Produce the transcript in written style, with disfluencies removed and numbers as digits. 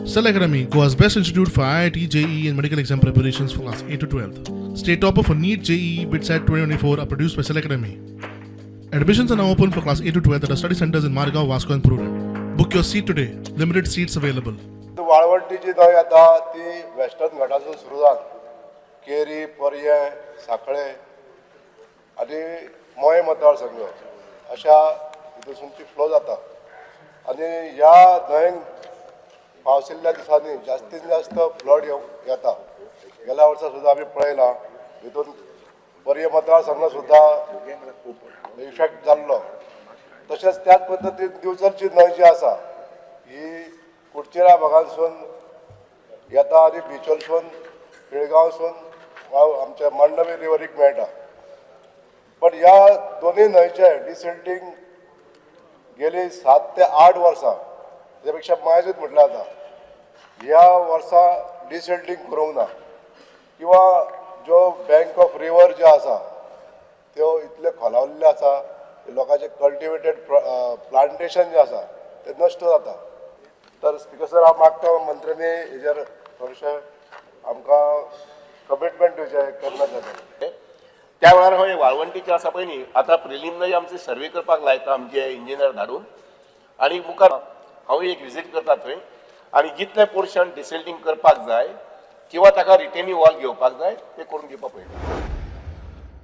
Cell Academy, Goa's best institute for IIT, JEE, and medical exam preparations for class 8 to 12. State topper for NEET, JEE, BITSAT 2024 are produced by Cell Academy. Admissions are now open for class 8 to 12 at our study centers in Margao, Vasco, and Prudent. Book your seat today. Limited seats available. वाळवंटीची न्हंय येता ती western घाटासून सुरू जावन केरी, पर्यें, सांखळे आनी मोये मतदारसंघ अशा हितून ती फ्लो जाता आनी ह्या न्हंयेक पावसिल्ल्या दिसांनी जास्तीत जास्त फ्लड येता. गेल्या वर्सा सुद्दां आमी पळयलां, हितून पर्यें मतदारसंघ सुद्दां इफेक्ट जाल्लो. तशेंच त्याच पद्दतीन दिवचलची न्हंय जी आसा ही कुडचेरा भागांसून येता आनी बिचोलसून, पिळगांवसून आमच्या मांडवी रिवरीक मेळटा. पण ह्या दोनूय न्हंयचे डिसिल्टींग गेली 7 ते 8 वर्सां, तेच्या पेक्षा मायजूच म्हटल्यार जाता, ह्या वर्सा डिसिल्टींग करूंक ना किंवा ज्यो बँक ऑफ रिवर ज्यो आसा त्यो इतल्यो खोलावल्ल्यो आसा, लोकांचे कल्टिवेटेड प्लांटेशन जें आसा तें नश्ट जाता. तर स्पिकर सर, हांव मागता, मंत्र्यांनी हेजेर थोडेशें आमकां कमिटमेंट दिवचें करना जाल्यार. त्या वेळार हय, वाळवंटीचे आसा पळय न्ही, आतां प्रिलिमिनरी आमचे सर्वे करपाक लायता आमचे इंजिनियर धाडून आनी मुखार हांव एक विजीट करता थंय आनी जितलें पोर्शन डिसिल्टींग करपाक जाय किंवा ताका रिटेनिंग वॉल घेवपाक जाय, ते करून दिवपाक पळयता.